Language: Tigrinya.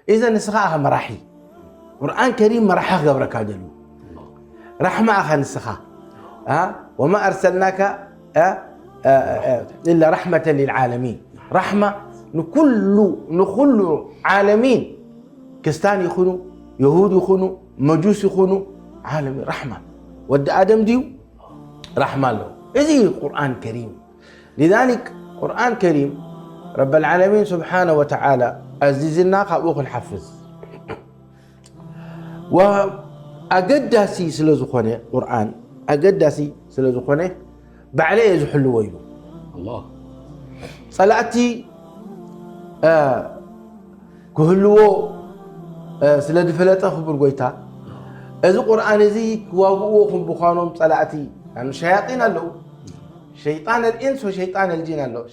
إذا ንስኻ ኢኻ መራሒ። ቁርኣን ከሪም መራሒ ክገብረካ ደልዩ። ራሕማ ኢኻ ንስኻ። አ? وما أرسلناك، አ? አ፣ አ፣ አ፣ إلا رحمة للعالمين. ራሕማ ንኩሉ፣ ንኩሉ ዓለሚን፣ ክስታን ይኹኑ፣ የሁድ ይኹኑ፣ መጁስ ይኹኑ፣ ዓለሚን ራሕማ። ወዲ ኣደም ድዩ? ራሕማ ኣለዎ። እዚ እዩ ቁርኣን ከሪም። لذلك ቁርኣን ከሪም ረበል ዓለሚን ስብሓነ ወተዓላ ኣዚዝና ካብኡ ክንሓፍዝ። ወኣገዳሲ ስለ ዝኾነ፣ ቁርኣን ኣገዳሲ ስለ ዝኾነ፣ ባዕለ እየ ዝሕልዎ ኢሉ። ኣላህ ጸላእቲ፣ እ፣ ክህልዎ፣ እ፣ ስለ ዝፈለጠ ክቡር ጎይታ፣ እዚ ቁርኣን እዚ ክዋግእዎ ከም ብዃኖም ጸላእቲ፣ ሸያጢን ኣለዉ። ሸይጣን ኣልኢንስ ወሸይጣን ኣልጂን ኣለዉ።